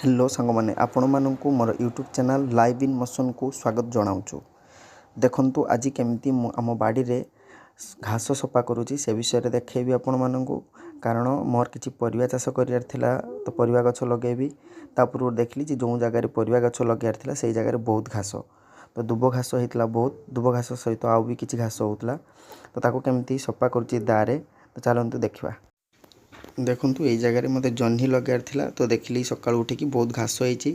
Hello ସାଙ୍ଗମାନେ, ଆପଣମାନଙ୍କୁ ମୋର ୟୁଟ୍ୟୁବ୍ ଚ୍ୟାନେଲ୍ ଲାଇଭ୍ ଇନ୍ ମୋସନ୍କୁ ସ୍ୱାଗତ ଜଣାଉଛୁ। ଦେଖନ୍ତୁ, ଆଜି କେମିତି ମୁଁ ଆମ ବାଡ଼ିରେ ଘାସ ସଫା କରୁଛି, ସେ ବିଷୟରେ ଦେଖେଇବି ଆପଣମାନଙ୍କୁ। କାରଣ ମୋର କିଛି ପରିବା ଚାଷ କରିବାର ଥିଲା, ତ ପରିବା ଗଛ ଲଗେଇବି। ତା ପୂର୍ବରୁ ଦେଖିଲି ଯେ ଯେଉଁ ଜାଗାରେ ପରିବା ଗଛ ଲଗେଇବାର ଥିଲା, ସେଇ ଜାଗାରେ ବହୁତ ଘାସ, ତ ଦୁବ ଘାସ ହେଇଥିଲା ବହୁତ। ଦୁବ ଘାସ ସହିତ ଆଉ ବି କିଛି ଘାସ ହେଉଥିଲା। ତ ତାକୁ କେମିତି ସଫା କରୁଛି ଦାଆରେ, ତ ଚାଲନ୍ତୁ ଦେଖିବା। ଦେଖନ୍ତୁ, ଏଇ ଜାଗାରେ ମୋତେ ଜହ୍ନି ଲଗାଇବାର ଥିଲା। ତ ଦେଖିଲି ସକାଳୁ ଉଠିକି ବହୁତ ଘାସ ହେଇଛି,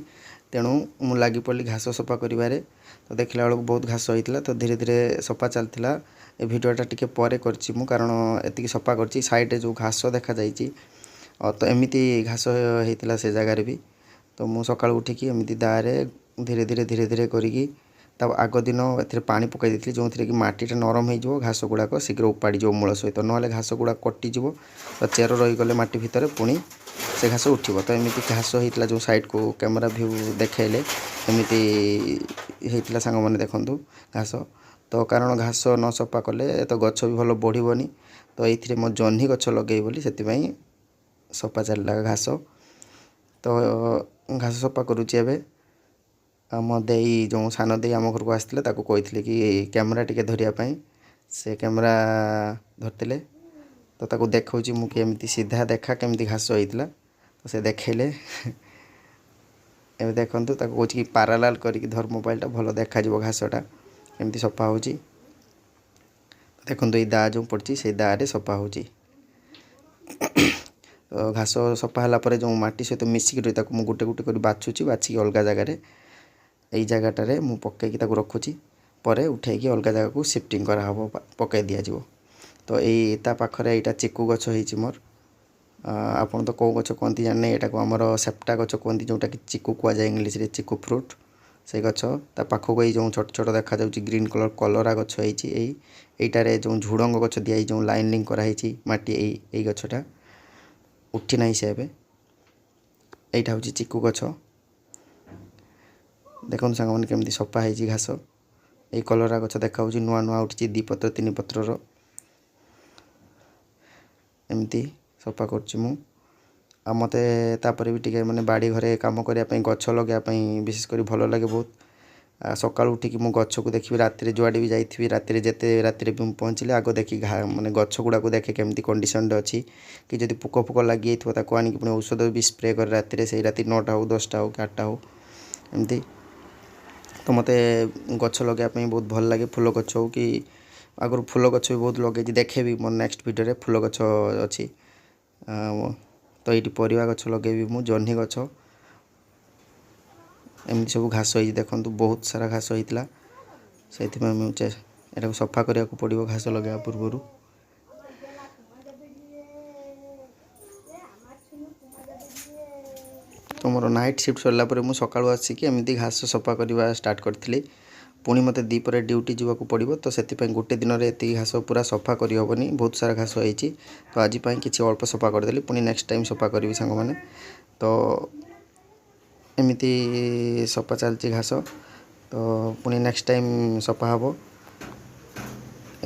ତେଣୁ ମୁଁ ଲାଗି ପଡ଼ିଲି ଘାସ ସଫା କରିବାରେ। ତ ଦେଖିଲା ବେଳକୁ ବହୁତ ଘାସ ହେଇଥିଲା, ତ ଧୀରେ ଧୀରେ ସଫା ଚାଲିଥିଲା। ଏ ଭିଡ଼ିଓଟା ଟିକେ ପରେ କରିଛି ମୁଁ, କାରଣ ଏତିକି ସଫା କରିଛି, ସାଇଡ଼୍ରେ ଯେଉଁ ଘାସ ଦେଖାଯାଇଛି, ତ ଏମିତି ଘାସ ହେଇଥିଲା ସେ ଜାଗାରେ ବି। ତ ମୁଁ ସକାଳୁ ଉଠିକି ଏମିତି ଦାଆରେ ଧୀରେ ଧୀରେ ଧୀରେ ଧୀରେ କରିକି, ତା ଆଗ ଦିନ ଏଥିରେ ପାଣି ପକାଇ ଦେଇଥିଲି, ଯେଉଁଥିରେ କି ମାଟିଟା ନରମ ହେଇଯିବ, ଘାସ ଗୁଡ଼ାକ ଶୀଘ୍ର ଉପାଡ଼ିଯିବ ମୂଳ ସହିତ। ନହେଲେ ଘାସ ଗୁଡ଼ାକ କଟିଯିବ, ତ ଚେର ରହିଗଲେ ମାଟି ଭିତରେ ପୁଣି ସେ ଘାସ ଉଠିବ। ତ ଏମିତି ଘାସ ହେଇଥିଲା, ଯେଉଁ ସାଇଡ଼କୁ କ୍ୟାମେରା ଭ୍ୟୁ ଦେଖାଇଲେ, ଏମିତି ହେଇଥିଲା ସାଙ୍ଗମାନେ, ଦେଖନ୍ତୁ ଘାସ। ତ କାରଣ ଘାସ ନ ସଫା କଲେ ତ ଗଛ ବି ଭଲ ବଢ଼ିବନି। ତ ଏଇଥିରେ ମୋ ଜହ୍ନି ଗଛ ଲଗେଇବି ବୋଲି ସେଥିପାଇଁ ସଫା ଚାଲିଲା ଘାସ। ତ ଘାସ ସଫା କରୁଛି ଏବେ। ଆମ ଦେଇ, ଯେଉଁ ସାନ ଦେଇ ଆମ ଘରକୁ ଆସିଥିଲେ, ତାକୁ କହିଥିଲି କି କ୍ୟାମେରା ଟିକେ ଧରିବା ପାଇଁ। ସେ କ୍ୟାମେରା ଧରିଥିଲେ। ତ ତାକୁ ଦେଖାଉଛି ମୁଁ କି ଏମିତି ସିଧା ଦେଖା, କେମିତି ଘାସ ହେଇଥିଲା। ତ ସେ ଦେଖେଇଲେ। ଏବେ ଦେଖନ୍ତୁ, ତାକୁ କହୁଛି କି ପାରାଲାଲ କରିକି ଧର ମୋବାଇଲଟା, ଭଲ ଦେଖାଯିବ ଘାସଟା କେମିତି ସଫା ହେଉଛି। ଦେଖନ୍ତୁ, ଏଇ ଦାଆ ଯେଉଁ ପଡ଼ିଛି, ସେଇ ଦାଆରେ ସଫା ହେଉଛି। ତ ଘାସ ସଫା ହେଲା ପରେ ଯେଉଁ ମାଟି ସହିତ ମିଶିକି ରହି, ତାକୁ ମୁଁ ଗୋଟେ ଗୋଟେ କରି ବାଛୁଛି। ବାଛିକି ଅଲଗା ଜାଗାରେ, ଏଇ ଜାଗାଟାରେ ମୁଁ ପକାଇକି ତାକୁ ରଖୁଛି। ପରେ ଉଠେଇକି ଅଲଗା ଜାଗାକୁ ସିଫ୍ଟିଂ କରାହେବ, ପକାଇ ଦିଆଯିବ। ତ ଏଇ ତା ପାଖରେ ଏଇଟା ଚିକୁ ଗଛ ହେଇଛି ମୋର। ଆପଣ ତ କେଉଁ ଗଛ କୁହନ୍ତି ଜାଣିନି, ଏଇଟାକୁ ଆମର ସେପ୍ଟା ଗଛ କୁହନ୍ତି, ଯେଉଁଟାକି ଚିକୁ କୁହାଯାଏ ଇଂଲିଶରେ, ଚିକୁ ଫ୍ରୁଟ୍, ସେଇ ଗଛ। ତା ପାଖକୁ ଏଇ ଯେଉଁ ଛୋଟ ଛୋଟ ଦେଖାଯାଉଛି ଗ୍ରୀନ୍ କଲର୍, କଲରା ଗଛ ହେଇଛି। ଏଇଟାରେ ଯେଉଁ ଝୁଡ଼ଙ୍ଗ ଗଛ ଦିଆହେଇଛି, ଯେଉଁ ଲାଇନିଂ କରାହେଇଛି ମାଟି, ଏଇ ଗଛଟା ଉଠି ନାହିଁ ସେ ଏବେ। ଏଇଟା ହେଉଛି ଚିକୁ ଗଛ। ଦେଖନ୍ତୁ ସାଙ୍ଗମାନେ, କେମିତି ସଫା ହେଇଛି ଘାସ। ଏଇ କଲରା ଗଛ ଦେଖାହେଉଛି, ନୂଆ ନୂଆ ଉଠିଛି, ଦୁଇ ପତ୍ର ତିନି ପତ୍ରର। ଏମିତି ସଫା କରୁଛି ମୁଁ। ଆଉ ମୋତେ ତାପରେ ବି ଟିକେ ମାନେ ବାଡ଼ି ଘରେ କାମ କରିବା ପାଇଁ, ଗଛ ଲଗାଇବା ପାଇଁ ବିଶେଷ କରି ଭଲ ଲାଗେ ବହୁତ। ସକାଳୁ ଉଠିକି ମୁଁ ଗଛକୁ ଦେଖିବି। ରାତିରେ ଯୁଆଡ଼େ ବି ଯାଇଥିବି, ରାତିରେ ଯେତେ ରାତିରେ ବି ମୁଁ ପହଞ୍ଚିଲେ, ଆଗ ଦେଖି ମାନେ ଗଛ ଗୁଡ଼ାକୁ ଦେଖେ କେମିତି କଣ୍ଡିସନରେ ଅଛି, କି ଯଦି ପୋକ ଫୋକ ଲାଗିଯାଇଥିବ, ତାକୁ ଆଣିକି ପୁଣି ଔଷଧ ବି ସ୍ପ୍ରେ କରେ ରାତିରେ, ସେଇ ରାତି 9ଟା ହଉ, 10ଟା ହଉ କି 8ଟା ହଉ, ଏମିତି। ତ ମୋତେ ଗଛ ଲଗାଇବା ପାଇଁ ବହୁତ ଭଲ ଲାଗେ। ଫୁଲ ଗଛ ହଉ କି, ଆଗରୁ ଫୁଲ ଗଛ ବି ବହୁତ ଲଗେଇଛି, ଦେଖେଇବି ମୋ ନେକ୍ସଟ ଭିଡ଼ିଓରେ, ଫୁଲ ଗଛ ଅଛି। ତ ଏଇଠି ପରିବା ଗଛ ଲଗେଇବି ମୁଁ, ଜହ୍ନି ଗଛ। ଏମିତି ସବୁ ଘାସ ହେଇଛି, ଦେଖନ୍ତୁ, ବହୁତ ସାରା ଘାସ ହେଇଥିଲା। ସେଇଥିପାଇଁ ମୁଁ ଏଟାକୁ ସଫା କରିବାକୁ ପଡ଼ିବ ଘାସ ଲଗାଇବା ପୂର୍ବରୁ। ତ ମୋର ନାଇଟ୍ ସିଫ୍ଟ ସରିଲା ପରେ ମୁଁ ସକାଳୁ ଆସିକି ଏମିତି ଘାସ ସଫା କରିବା ଷ୍ଟାର୍ଟ କରିଥିଲି। ପୁଣି ମୋତେ ଦ୍ୱିପହରେ ଡ୍ୟୁଟି ଯିବାକୁ ପଡ଼ିବ, ତ ସେଥିପାଇଁ ଗୋଟେ ଦିନରେ ଏତିକି ଘାସ ପୁରା ସଫା କରିହେବନି। ବହୁତ ସାରା ଘାସ ହେଇଛି, ତ ଆଜି ପାଇଁ କିଛି ଅଳ୍ପ ସଫା କରିଦେଲି, ପୁଣି ନେକ୍ସଟ ଟାଇମ୍ ସଫା କରିବି ସାଙ୍ଗମାନେ। ତ ଏମିତି ସଫା ଚାଲିଛି ଘାସ, ତ ପୁଣି ନେକ୍ସଟ ଟାଇମ୍ ସଫା ହେବ।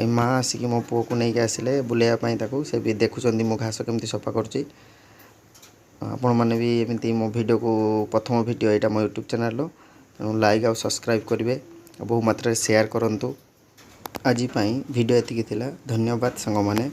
ଏଇ ମା ଆସିକି ମୋ ପୁଅକୁ ନେଇକି ଆସିଲେ ବୁଲେଇବା ପାଇଁ ତାକୁ, ସେ ବି ଦେଖୁଛନ୍ତି ମୁଁ ଘାସ କେମିତି ସଫା କରୁଛି। ଆପଣମାନେ ବି ଏମିତି ମୋ ଭିଡ଼ିଓକୁ, ପ୍ରଥମ ଭିଡ଼ିଓ ଏଇଟା ମୋ ୟୁଟ୍ୟୁବ୍ ଚ୍ୟାନେଲ୍ର, ତେଣୁ ଲାଇକ୍ ଆଉ ସବସ୍କ୍ରାଇବ୍ କରିବେ ଆଉ ବହୁ ମାତ୍ରାରେ ସେୟାର କରନ୍ତୁ। ଆଜି ପାଇଁ ଭିଡ଼ିଓ ଏତିକି ଥିଲା। ଧନ୍ୟବାଦ ସାଙ୍ଗମାନେ।